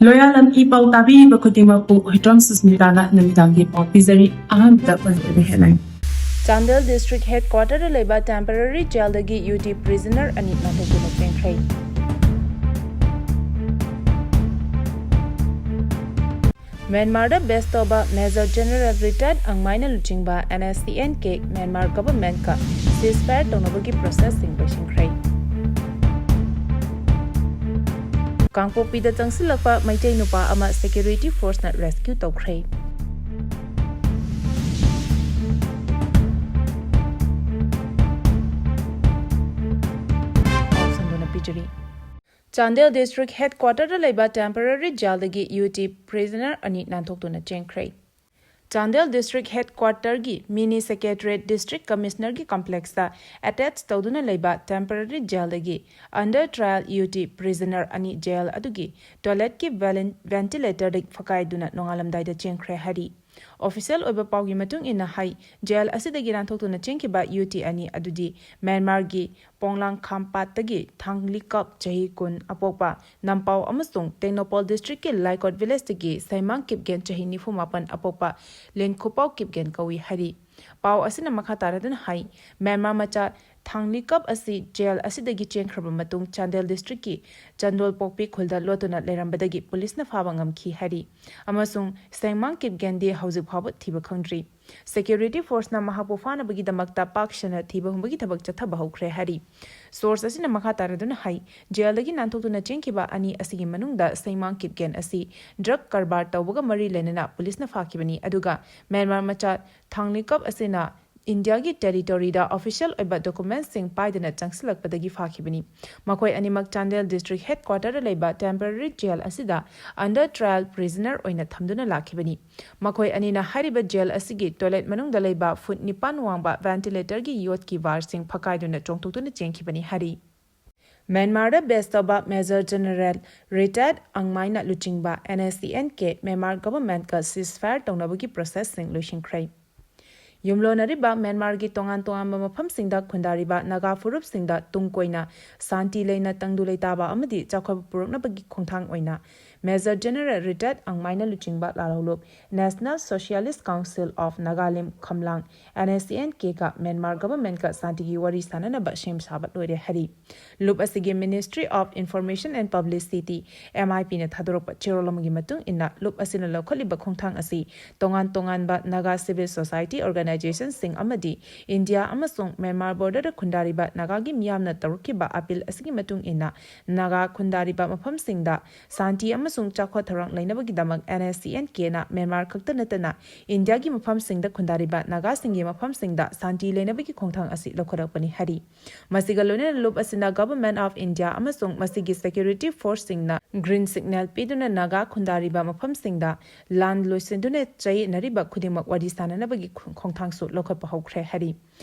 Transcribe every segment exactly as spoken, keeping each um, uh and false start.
ꯂꯣꯌꯥꯂꯝ E ꯄꯥꯎ ꯇꯥꯕꯤꯔꯤꯕ ꯈꯨꯗꯤꯡꯃꯛꯄꯨ ꯍꯨꯏꯗ꯭ꯔꯣꯝ ꯁꯨꯁꯃꯤꯇꯥꯅ ꯅꯨꯃꯤꯗꯥꯡꯒꯤ ꯄꯥꯎ ꯄꯤꯖꯔꯤ꯫ ꯑꯍꯥꯟꯕꯗ ꯃꯅꯤꯄꯨꯔꯤ ꯍꯦꯠꯂꯥꯏꯟ꯫ ꯆꯥꯟꯗꯦꯜ ꯗꯤꯁꯇ꯭ꯔꯤꯛ ꯍꯦꯗꯀ꯭ꯋꯥꯇꯔꯗ ꯂꯩꯕ ꯇꯦꯝꯄꯔꯔꯤ ꯖꯦꯜꯗꯒꯤ ꯌꯨ ꯇꯤ ꯄ꯭ꯔꯤꯖꯅꯔ ꯑꯅꯤ ꯅꯥꯟꯊꯣꯛꯇꯨꯅ ꯆꯦꯟꯈ꯭ꯔꯦ꯫ ꯃ꯭ꯌꯥꯟꯃꯥꯔꯗ ꯕꯦꯁ ꯇꯧꯕ ꯃꯦꯖꯔ ꯖꯦꯅꯔꯦꯜ ꯔꯤꯇꯥꯌꯔ ꯑꯪꯃꯥꯏꯅ ꯂꯨꯆꯤꯡꯕ and S C and K Myanmar ꯒꯚꯔꯟꯃꯦꯟꯠꯀ ꯁꯤꯖꯐꯥꯌꯔ ꯇꯧꯅꯕꯒꯤ ꯄ꯭ꯔꯣꯁꯦꯁꯁꯤꯡ ꯂꯣꯏꯁꯤꯟꯈ꯭ꯔꯦ꯫ ꯀꯥꯡꯄꯣꯛꯄꯤꯗ ꯆꯪꯁꯤꯜꯂꯛꯄ ꯃꯩꯇꯩ ꯅꯨꯄꯥ ꯑꯃ ꯁꯦꯀ꯭ꯌꯨꯔꯤꯇꯤ ꯐꯣꯔꯁꯅ ꯔꯦꯁꯀ꯭ꯌꯨ ꯇꯧꯈ꯭ꯔꯦ꯫ ꯄꯥꯎ ꯁꯟꯗꯣꯛꯅ ꯄꯤꯖꯔꯤ꯫ ꯆꯥꯟꯗꯦꯜ ꯗꯤꯁꯇ꯭ꯔꯤꯛ ꯍꯦꯗꯀ꯭ꯋꯥꯇꯔꯗ ꯂꯩꯕ ꯇꯦꯝꯄꯔꯔꯤ ꯖꯦꯜꯗꯒꯤ ꯌꯨ ꯇꯤ ꯄ꯭ꯔꯤꯖꯅꯔ ꯑꯅꯤ ꯅꯥꯟꯊꯣꯛꯇꯨꯅ ꯆꯦꯟꯈ꯭ꯔꯦ꯫ ꯆꯥꯟꯗꯦꯜ ꯗꯤꯁꯇ꯭ꯔꯤꯛ ꯍꯦꯗꯀ꯭ꯋꯥꯇꯔꯒꯤ ꯃꯤꯅꯤ ꯁꯦꯀ꯭ꯔꯦꯇꯔꯤꯌꯦꯠ ꯗꯤꯁꯇ꯭ꯔꯤꯛ ꯀꯃꯤꯁꯅꯔꯒꯤ ꯀꯝꯄ꯭ꯂꯦꯛꯁꯇ ꯑꯦꯇꯦꯆ ꯇꯧꯗꯨꯅ ꯂꯩꯕ ꯇꯦꯝꯄꯔꯔꯤ ꯖꯦꯜꯗꯒꯤ under trial U T prisoner ꯑꯅꯤ ꯖꯦꯜ ꯑꯗꯨꯒꯤ ꯇꯣꯏꯂꯦꯠꯀꯤ ꯚꯦꯂꯦꯟ-, ꯚꯦꯟꯇꯤꯂꯦꯇꯔꯗ ꯐꯀꯥꯏꯗꯨꯅ ꯅꯣꯡꯉꯥꯜꯂꯝꯗꯥꯏꯗ ꯆꯦꯟꯈ꯭ꯔꯦ ꯍꯥꯏꯔꯤ꯫ ꯑꯣꯐꯤꯁꯤꯌꯦꯜ ꯑꯣꯏꯕ ꯄꯥꯎꯒꯤ ꯃꯇꯨꯡ ꯏꯟꯅ ꯍꯥꯏ, ꯖꯦꯜ ꯑꯁꯤꯗꯒꯤ ꯅꯥꯟꯊꯣꯛꯇꯨꯅ ꯆꯦꯟꯈꯤꯕ ꯌꯨ ꯇꯤ ꯑꯅꯤ ꯑꯗꯨꯗꯤ ꯃ꯭ꯌꯥꯟꯃꯥꯔꯒꯤ ꯄꯣꯡꯂꯥꯡ ꯈꯥꯝꯄꯥꯠꯇꯒꯤ ꯊꯥꯡꯂꯤꯀꯞ ꯆꯍꯤ ꯀꯨꯟ ꯑꯄꯣꯛꯄ ꯅꯝꯄꯥꯎ ꯑꯃꯁꯨꯡ ꯇꯦꯡꯅꯧꯄꯜ ꯗꯤꯁꯇ꯭ꯔꯤꯛꯀꯤ ꯂꯥꯏꯀꯣꯠ ꯚꯤꯂꯦꯖꯇꯒꯤ ꯁꯩꯃꯥꯡ ꯀꯤꯞꯒꯦꯟ ꯆꯍꯤ ꯅꯤꯐꯨ ꯃꯥꯄꯟ ꯑꯄꯣꯛꯄ ꯂꯤꯟꯈꯨꯄꯥꯎ ꯀꯤꯞꯒꯦꯟ ꯀꯧꯏ ꯍꯥꯏꯔꯤ꯫ ꯄꯥꯎ ꯑꯁꯤꯅ ꯃꯈꯥ ꯇꯥꯔꯗꯨꯅ ꯍꯥꯏ, ꯃ꯭ꯌꯥꯟꯃꯥꯔ ꯃꯆꯥ ꯊꯥꯡꯂꯤꯀꯞ ꯑꯁꯤ ꯖꯦꯜ ꯑꯁꯤꯗꯒꯤ ꯆꯦꯟꯈ꯭ꯔꯕ ꯃꯇꯨꯡ ꯆꯥꯟꯗꯦꯜ ꯗꯤꯁꯇ꯭ꯔꯤꯛꯀꯤ ꯆꯟꯗꯣꯜ ꯄꯣꯛꯄꯤ ꯈꯨꯜꯗ ꯂꯣꯠꯇꯨꯅ ꯂꯩꯔꯝꯕꯗꯒꯤ ꯄꯨꯂꯤꯁꯅ ꯐꯥꯕ ꯉꯝꯈꯤ ꯍꯥꯏꯔꯤ꯫ ꯑꯃꯁꯨꯡ ꯁꯦꯡꯃꯥꯡ ꯀꯤꯞꯒꯦꯟꯗꯤ ꯍꯧꯖꯤꯛ ꯐꯥꯎꯕ ꯊꯤꯕ ꯈꯪꯗ꯭ꯔꯤ꯫ ꯁꯦꯀ꯭ꯌꯨꯔꯤꯇꯤ ꯐꯣꯔꯁꯅ ꯃꯍꯥꯛꯄꯨ ꯐꯥꯅꯕꯒꯤꯗꯃꯛꯇ ꯄꯥꯛ ꯁꯟꯅ ꯊꯤꯕ ꯍꯨꯝꯕꯒꯤ ꯊꯕꯛ ꯆꯠꯊꯕ ꯍꯧꯈ꯭ꯔꯦ ꯍꯥꯏꯔꯤ꯫ ꯁꯣꯔꯁ ꯑꯁꯤꯅ ꯃꯈꯥ ꯇꯥꯔꯗꯨꯅ ꯍꯥꯏ, ꯖꯦꯜꯗꯒꯤ ꯅꯥꯟꯊꯣꯛꯇꯨꯅ ꯆꯦꯟꯈꯤꯕ ꯑꯅꯤ ꯑꯁꯤꯒꯤ ꯃꯅꯨꯡꯗ ꯁꯦꯡꯃꯥꯡ ꯀꯤꯞꯒꯦꯟ ꯑꯁꯤ ꯗ꯭ꯔꯒ ꯀꯔꯕꯥꯔ ꯇꯧꯕꯒ ꯃꯔꯤ ꯂꯩꯅꯅ ꯄꯨꯂꯤꯁꯅ ꯐꯥꯈꯤꯕꯅꯤ, ꯑꯗꯨꯒ ꯃ꯭ꯌꯥꯟꯃꯥꯔ ꯃꯆꯥ ꯊꯥꯡꯂꯤꯀꯞ ꯑꯁꯤꯅ ꯏꯟꯗꯤꯌꯥꯒꯤ ꯇꯦꯔꯤꯇꯣꯔꯤꯗ ꯑꯣꯐꯤꯁꯤꯌꯦꯜ ꯑꯣꯏꯕ ꯗꯣꯀꯨꯃꯦꯟꯠꯁꯤꯡ ꯄꯥꯏꯗꯅ ꯆꯪꯁꯤꯜꯂꯛꯄꯗꯒꯤ ꯐꯥꯈꯤꯕꯅꯤ꯫ ꯃꯈꯣꯏ ꯑꯅꯤꯃꯛ ꯆꯥꯟꯗꯦꯜ ꯗꯤꯁꯇ꯭ꯔꯤꯛ ꯍꯦꯗꯀ꯭ꯋꯥꯇꯔꯗ ꯂꯩꯕ ꯇꯦꯝꯄꯔꯔꯤ ꯖꯦꯜ ꯑꯁꯤꯗ ꯑꯟꯗꯔ ꯇ꯭ꯔꯥꯌꯦꯜ ꯄ꯭ꯔꯤꯖꯅꯔ ꯑꯣꯏꯅ ꯊꯝꯗꯨꯅ ꯂꯥꯛꯈꯤꯕꯅꯤ꯫ ꯃꯈꯣꯏ ꯑꯅꯤꯅ ꯍꯥꯏꯔꯤꯕ ꯖꯦꯜ ꯑꯁꯤꯒꯤ ꯇꯣꯏꯂꯦꯠ ꯃꯅꯨꯡꯗ ꯂꯩꯕ ꯐꯨꯠ ꯅꯤꯄꯥꯟ ꯋꯥꯡꯕ ꯚꯦꯟꯇꯤꯂꯦꯇꯔꯒꯤ ꯌꯣꯠꯀꯤ ꯕꯥꯔꯁꯤꯡ ꯐꯛꯀꯥꯏꯗꯨꯅ ꯆꯣꯡꯊꯣꯛꯇꯨꯅ ꯆꯦꯟꯈꯤꯕꯅꯤ ꯍꯥꯏꯔꯤ꯫ ꯃ꯭ꯌꯥꯟꯃꯥꯔꯗ ꯕꯦꯁ ꯇꯧꯕ ꯃꯦꯖꯔ ꯖꯦꯅꯔꯦꯜ ꯔꯤꯇꯥꯌꯔ ꯑꯪꯃꯥꯏꯅ ꯂꯨꯆꯤꯡꯕ and S C and K Myanmar ꯒꯚꯔꯟꯃꯦꯟꯠꯀ ꯁꯤꯖꯐꯥꯌꯔ ꯇꯧꯅꯕꯒꯤ ꯄ꯭ꯔꯣꯁꯦꯁꯁꯤꯡ ꯂꯣꯏꯁꯤꯟꯈ꯭ꯔꯦ꯫ ꯌꯨꯝꯂꯣꯟꯅꯔꯤꯕ ꯃ꯭ꯌꯥꯟꯃꯥꯔꯒꯤ ꯇꯣꯉꯥꯟ ꯇꯣꯉꯥꯟꯕ ꯃꯐꯝꯁꯤꯡꯗ ꯈꯨꯟꯗꯥꯔꯤꯕ ꯅꯥꯒꯥ ꯐꯨꯔꯨꯞꯁꯤꯡꯗ ꯇꯨꯡ ꯀꯣꯏꯅ ꯁꯥꯟꯇꯤ ꯂꯩꯅ ꯇꯪꯗꯨ ꯂꯩꯇꯥꯕ ꯑꯃꯗꯤ ꯆꯥꯎꯈꯠꯄ ꯄꯨꯔꯛꯅꯕꯒꯤ ꯈꯣꯡꯊꯥꯡ ꯑꯣꯏꯅ Major General Retired ꯑꯪꯃꯥꯏꯅ ꯂꯨꯆꯤꯡꯕ ꯂꯥꯜꯍꯧꯂꯨꯞ National Socialist Council of Nagalim ꯈꯝꯂꯥꯡ, N S C N K ꯒ Myanmar government ꯀ ꯁꯥꯟꯇꯤꯒꯤ ꯋꯥꯔꯤ ꯁꯥꯅꯅꯕ ꯁꯦꯝ ꯁꯥꯕ ꯂꯣꯏꯔꯦ ꯍꯥꯏꯔꯤ꯫ ꯂꯨꯞ ꯑꯁꯤꯒꯤ Ministry of Information and Publicity, M I P ꯅ ꯊꯥꯗꯣꯔꯛꯄ ꯆꯦꯔꯣꯜ ꯑꯃꯒꯤ ꯃꯇꯨꯡ ꯏꯟꯅ, ꯂꯨꯞ ꯑꯁꯤꯅ ꯂꯧꯈꯠꯂꯤꯕ ꯈꯣꯡꯊꯥꯡ ꯑꯁꯤ ꯇꯣꯉꯥꯟ ꯇꯣꯉꯥꯟꯕ Naga civil society organization ꯁꯤꯡ ꯑꯃꯗꯤ ꯏꯟꯗꯤꯌꯥ ꯑꯃꯁꯨꯡ ꯃ꯭ꯌꯥꯟꯃꯥꯔ border ꯗ ꯈꯨꯟꯗꯥꯔꯤꯕ ꯅꯥꯒꯥꯒꯤ ꯃꯤꯌꯥꯝꯅ ꯇꯧꯔꯛꯈꯤꯕ appeal ꯑꯁꯤꯒꯤ ꯃꯇꯨꯡ ꯏꯟꯅ, ꯅꯥꯒꯥ ꯈꯨꯟꯗꯥꯔꯤꯕ ꯃꯐꯝꯁꯤꯡꯗ ꯁꯥꯟꯇꯤ ꯑꯃꯁꯨꯡ ꯆꯥꯎꯈꯠ ꯊꯧꯔꯥꯡ ꯂꯩꯅꯕꯒꯤꯗꯃꯛ N S C N K ꯅ ꯃ꯭ꯌꯥꯟꯃꯥꯔ ꯈꯛꯇ ꯅꯠꯇꯅ ꯏꯟꯗꯤꯌꯥꯒꯤ ꯃꯐꯝꯁꯤꯡꯗ ꯈꯨꯟꯗꯥꯔꯤꯕ ꯅꯥꯒꯥꯁꯤꯡꯒꯤ ꯃꯐꯝꯁꯤꯡꯗ ꯁꯥꯟꯇꯤ ꯂꯩꯅꯕꯒꯤ ꯈꯣꯡꯊꯥꯡ ꯑꯁꯤ ꯂꯧꯈꯠꯂꯛꯄꯅꯤ ꯍꯥꯏꯔꯤ꯫ ꯃꯁꯤꯒ ꯂꯣꯏꯅꯅ ꯂꯨꯞ ꯑꯁꯤꯅ Government of India ꯑꯃꯁꯨꯡ ꯃꯁꯤꯒꯤ security force ꯁꯤꯡꯅ green signal ꯄꯤꯗꯨꯅ ꯅꯥꯒꯥ ꯈꯨꯟꯗꯥꯔꯤꯕ ꯃꯐꯝꯁꯤꯡꯗ ꯂꯥꯟ ꯂꯣꯏꯁꯤꯟꯗꯨꯅ ꯆꯌꯦꯠꯅꯔꯤꯕ ꯈꯨꯗꯤꯡꯃꯛ ꯋꯥꯔꯤ ꯁꯥꯅꯅꯕꯒꯤ ꯈꯣꯡꯊꯥꯡꯁꯨ ꯂꯧꯈꯠꯄ ꯍꯧꯈ꯭ꯔꯦ ꯍꯥꯏꯔꯤ꯫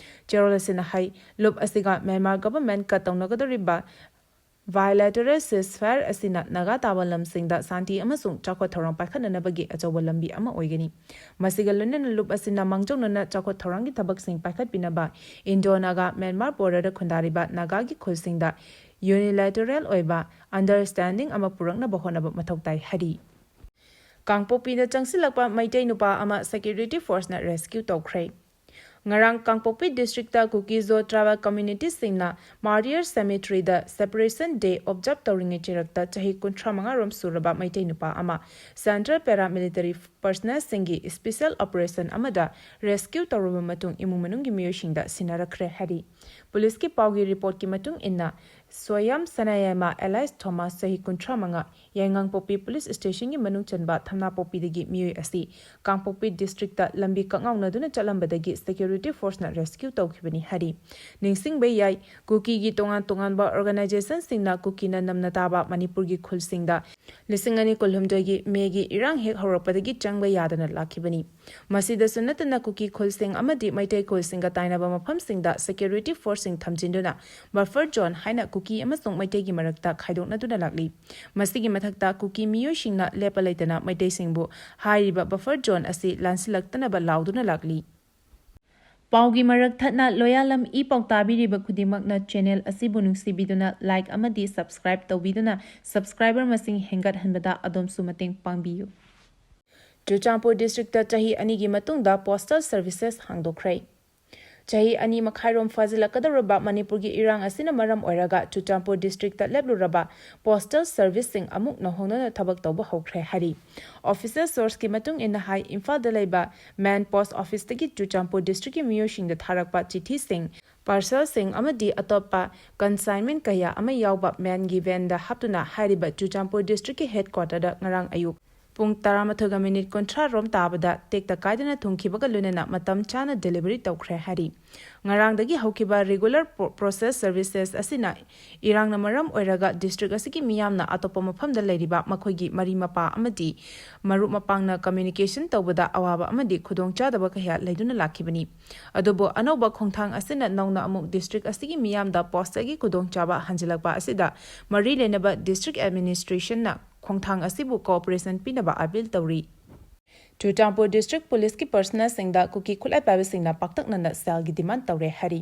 ꯆꯦꯔꯣꯜ ꯑꯁꯤꯅ ꯍꯥꯏ, ꯂꯨꯞ ꯑꯁꯤꯒ ꯃ꯭ꯌꯥꯟꯃꯥꯔ government ꯀ ꯇꯧꯅꯒꯗꯧꯔꯤꯕ bilateral ceasefire ꯑꯁꯤꯅ ꯅꯥꯒꯥ ꯇꯥꯕ ꯂꯝꯁꯤꯡꯗ ꯁꯥꯟꯇꯤ ꯑꯃꯁꯨꯡ ꯆꯥꯎꯈꯠ ꯊꯧꯔꯥꯡ ꯄꯥꯏꯈꯠꯅꯅꯕꯒꯤ ꯑꯆꯧꯕ ꯂꯝꯕꯤ ꯑꯃ ꯑꯣꯏꯒꯅꯤ꯫ ꯃꯁꯤꯒ ꯂꯣꯏꯅꯅ ꯂꯨꯞ ꯑꯁꯤꯅ ꯃꯥꯡꯖꯧꯅꯅ ꯆꯥꯎꯈꯠ ꯊꯧꯔꯥꯡꯒꯤ ꯊꯕꯛꯁꯤꯡ ꯄꯥꯏꯈꯠꯄꯤꯅꯕ Indo Naga Myanmar border ꯗ ꯈꯨꯟꯗꯥꯔꯤꯕ ꯅꯥꯒꯥꯒꯤ ꯈꯨꯜꯁꯤꯡꯗ unilateral ꯑꯣꯏꯕ understanding ꯑꯃ ꯄꯨꯔꯛꯅꯕ ꯍꯣꯠꯅꯕ ꯃꯊꯧ ꯇꯥꯏ ꯍꯥꯏꯔꯤ꯫ ꯀꯥꯡꯄꯣꯛꯄꯤꯗ ꯆꯪꯁꯤꯜꯂꯛꯄ ꯃꯩꯇꯩ ꯅꯨꯄꯥ ꯑꯃ security force ꯅ rescue ꯇꯧꯈ꯭ꯔꯦ꯫ ꯉꯔꯥꯡ ꯀꯥꯡꯄꯣꯛꯄꯤ district ꯇ ꯀꯨꯀꯤ-ꯖꯣ tribal community ꯁꯤꯡꯅ Martyr Cemetery ꯗ Separation Day observe ꯇꯧꯔꯤꯉꯩ ꯆꯩꯔꯛꯇ ꯆꯍꯤ ꯀꯨꯟꯊ꯭ꯔꯥ ꯃꯉꯥ ꯔꯣꯝ ꯁꯨꯔꯕ ꯃꯩꯇꯩ ꯅꯨꯄꯥ ꯑꯃ central paramilitary personnel ꯁꯤꯡꯒꯤ special operation ꯑꯃꯗ rescue ꯇꯧꯔꯕ ꯃꯇꯨꯡ ꯏꯃꯨꯡ ꯃꯅꯨꯡꯒꯤ ꯃꯤꯑꯣꯏꯁꯤꯡꯗ ꯁꯤꯟꯅꯔꯛꯈ꯭ꯔꯦ ꯍꯥꯏꯔꯤ꯫ ꯄꯨꯂꯤꯁꯀꯤ ꯄꯥꯎꯒꯤ report ꯀꯤ ꯃꯇꯨꯡ ꯏꯟꯅ, ꯁꯣꯌꯥꯝ ꯁꯅꯥꯌꯥꯏꯃ alias ꯊꯣꯃꯥꯁ, ꯆꯍꯤ ꯀꯨꯟꯊ꯭ꯔꯥ ꯃꯉꯥ, ꯌꯥꯏꯉꯪꯄꯣꯛꯄꯤ police station ꯒꯤ ꯃꯅꯨꯡ ꯆꯟꯕ ꯊꯝꯅꯥꯄꯣꯛꯄꯤꯗꯒꯤ ꯃꯤꯑꯣꯏ ꯑꯁꯤ ꯀꯥꯡꯄꯣꯛꯄꯤ district ꯇ ꯂꯝꯕꯤ ꯀꯛꯉꯥꯎꯅꯗꯨꯅ ꯆꯠꯂꯝꯕꯗꯒꯤ security force ꯅ rescue ꯇꯧꯈꯤꯕꯅꯤ ꯍꯥꯏꯔꯤ꯫ ꯅꯤꯡꯁꯤꯡꯕ ꯌꯥꯏ, ꯀꯨꯀꯤꯒꯤ ꯇꯣꯉꯥꯟ ꯇꯣꯉꯥꯟꯕ organization ꯁꯤꯡꯅ ꯀꯨꯀꯤꯅ ꯅꯝꯅ ꯇꯥꯕ ꯃꯅꯤꯄꯨꯔꯒꯤ ꯈꯨꯜꯁꯤꯡꯗ ꯂꯤꯁꯤꯡ ꯑꯅꯤ ꯀꯨꯟꯍꯨꯝꯗꯣꯏꯒꯤ May ꯒꯤ ꯏꯔꯥꯡ ꯍꯦꯛ ꯍꯧꯔꯛꯄꯗꯒꯤ ꯆꯪꯕ ꯌꯥꯗꯅ ꯂꯥꯛꯈꯤꯕꯅꯤ꯫ ꯃꯁꯤꯗꯁꯨ ꯅꯠꯇꯅ ꯀꯨꯀꯤ ꯈꯨꯜꯁꯤꯡ ꯑꯃꯗꯤ ꯃꯩꯇꯩ ꯈꯨꯜꯁꯤꯡꯒ ꯇꯥꯏꯅꯕ ꯃꯐꯝꯁꯤꯡꯗ security force ꯁꯤꯡ ꯊꯝꯖꯤꯟꯗꯨꯅ buffer zone ꯍꯥꯏꯅ ꯀꯨꯀꯤ ꯑꯃꯁꯨꯡ ꯃꯩꯇꯩꯒꯤ ꯃꯔꯛꯇ ꯈꯥꯏꯗꯣꯛꯅꯗꯨꯅ ꯂꯥꯛꯂꯤ꯫ ꯃꯁꯤꯒꯤ ꯃꯊꯛꯇ ꯀꯨꯀꯤ ꯃꯤꯑꯣꯏꯁꯤꯡꯅ ꯂꯦꯞꯄ ꯂꯩꯇꯅ ꯃꯩꯇꯩꯁꯤꯡꯕꯨ ꯍꯥꯏꯔꯤꯕ buffer zone ꯑꯁꯤ ꯂꯥꯟꯁꯤꯜꯂꯛꯇꯅꯕ ꯂꯥꯎꯗꯨꯅ ꯂꯥꯛꯂꯤ꯫ ꯄꯥꯎꯒꯤ ꯃꯔꯛ ꯊꯠꯅ ꯂꯣꯌꯥꯂꯝ ꯏ ꯄꯥꯎ ꯇꯥꯕꯤꯔꯤꯕ ꯈꯨꯗꯤꯡꯃꯛꯅ channel ꯑꯁꯤꯕꯨ ꯅꯨꯡꯁꯤꯕꯤꯗꯨꯅ like ꯑꯃꯗꯤ subscribe ꯇꯧꯕꯤꯗꯨꯅ subscriber ꯃꯁꯤꯡ ꯍꯦꯟꯒꯠꯍꯟꯕꯗ ꯑꯗꯣꯝꯁꯨ ꯃꯇꯦꯡ ꯄꯥꯡꯕꯤꯌꯨ꯫ ꯆꯨꯔꯆꯥꯟꯄꯨꯔ districtꯇ ꯆꯍꯤ ꯑꯅꯤꯒꯤ ꯃꯇꯨꯡꯗ postal services ꯍꯥꯡꯗꯣꯛꯈ꯭ꯔꯦ꯫ ꯆꯍꯤ ꯑꯅꯤ ꯃꯈꯥꯏꯔꯣꯝ ꯐꯥꯖꯤꯜꯂꯛꯀꯗꯧꯔꯕ ꯃꯅꯤꯄꯨꯔꯒꯤ ꯏꯔꯥꯡ ꯑꯁꯤꯅ ꯃꯔꯝ ꯑꯣꯏꯔꯒ ꯆꯨꯔꯆꯥꯟꯄꯨꯔ districtꯇ ꯂꯦꯞꯂꯨꯔꯕ postal serviceꯁꯤꯡ ꯑꯃꯨꯛ ꯅꯧꯍꯧꯅꯅ ꯊꯕꯛ ꯇꯧꯕ ꯍꯧꯈ꯭ꯔꯦ ꯍꯥꯏꯔꯤ꯫ Official sourceꯀꯤ ꯃꯇꯨꯡ ꯏꯟꯅ ꯍꯥꯏ, ꯏꯝꯐꯥꯜꯗ ꯂꯩꯕ main post officeꯇꯒꯤ ꯆꯨꯔꯆꯥꯟꯄꯨꯔ districtꯀꯤ ꯃꯤꯑꯣꯏꯁꯤꯡꯗ ꯊꯥꯔꯛꯄ ꯆꯤꯊꯤꯁꯤꯡ, parcelꯁꯤꯡ ꯑꯃꯗꯤ ꯑꯇꯣꯞꯄ consignment ꯀꯌꯥ ꯑꯃ ꯌꯥꯎꯕ ꯃꯦꯟꯒꯤ vanꯗ ꯍꯥꯞꯇꯨꯅ ꯍꯥꯏꯔꯤꯕ ꯆꯨꯔꯆꯥꯟꯄꯨꯔ districtꯀꯤ headquarterꯗ ꯉꯔꯥꯡ ꯑꯌꯨꯛ ꯄꯨꯡ ꯇꯔꯥꯃꯥꯊꯣꯏꯒ ꯃꯤꯅꯤꯠ ꯀꯨꯟꯊ꯭ꯔꯥ ꯔꯣꯝ ꯇꯥꯕꯗ ꯇꯦꯛꯇ ꯀꯥꯏꯗꯅ ꯊꯨꯡꯈꯤꯕꯒ ꯂꯣꯏꯅꯅ ꯃꯇꯝ ꯆꯥꯅ delivery ꯇꯧꯈ꯭ꯔꯦ ꯍꯥꯏꯔꯤ꯫ ꯉꯔꯥꯡꯗꯒꯤ ꯍꯧꯈꯤꯕ regular pro-, process services ꯑꯁꯤꯅ ꯏꯔꯥꯡꯅ ꯃꯔꯝ ꯑꯣꯏꯔꯒ district ꯑꯁꯤꯒꯤ ꯃꯤꯌꯥꯝꯅ ꯑꯇꯣꯞꯄ ꯃꯐꯝꯗ ꯂꯩꯔꯤꯕ ꯃꯈꯣꯏꯒꯤ ꯃꯔꯤ ꯃꯄꯥ ꯑꯃꯗꯤ ꯃꯔꯨꯞ ꯃꯄꯥꯡꯅ communication ꯇꯧꯕꯗ ꯑꯋꯥꯕ ꯑꯃꯗꯤ ꯈꯨꯗꯣꯡꯆꯥꯗꯕ ꯀꯌꯥ ꯂꯩꯗꯨꯅ ꯂꯥꯛꯈꯤꯕꯅꯤ꯫ ꯑꯗꯨꯕꯨ ꯑꯅꯧꯕ ꯈꯣꯡꯊꯥꯡ ꯑꯁꯤꯅ ꯅꯧꯅ ꯑꯃꯨꯛ district ꯑꯁꯤꯒꯤ ꯃꯤꯌꯥꯝꯗ postꯒꯤ ꯈꯨꯗꯣꯡꯆꯥꯕ ꯍꯟꯖꯤꯜꯂꯛꯄ ꯑꯁꯤꯗ ꯃꯔꯤ ꯂꯩꯅꯕ district administrationꯅ ꯈꯣꯡꯊꯥꯡ ꯑꯁꯤꯕꯨ cooperation ꯄꯤꯅꯕ appeal ꯇꯧꯔꯤ꯫ ꯆꯨꯔꯆꯥꯟꯄꯨꯔ district policeꯀꯤ personnelꯁꯤꯡꯗ ꯀꯨꯀꯤ ꯈꯨꯠꯂꯥꯏ ꯄꯥꯏꯕꯁꯤꯡꯅ ꯄꯥꯛꯇꯛꯅꯅ ꯁꯦꯜꯒꯤ demand ꯇꯧꯔꯦ ꯍꯥꯏꯔꯤ꯫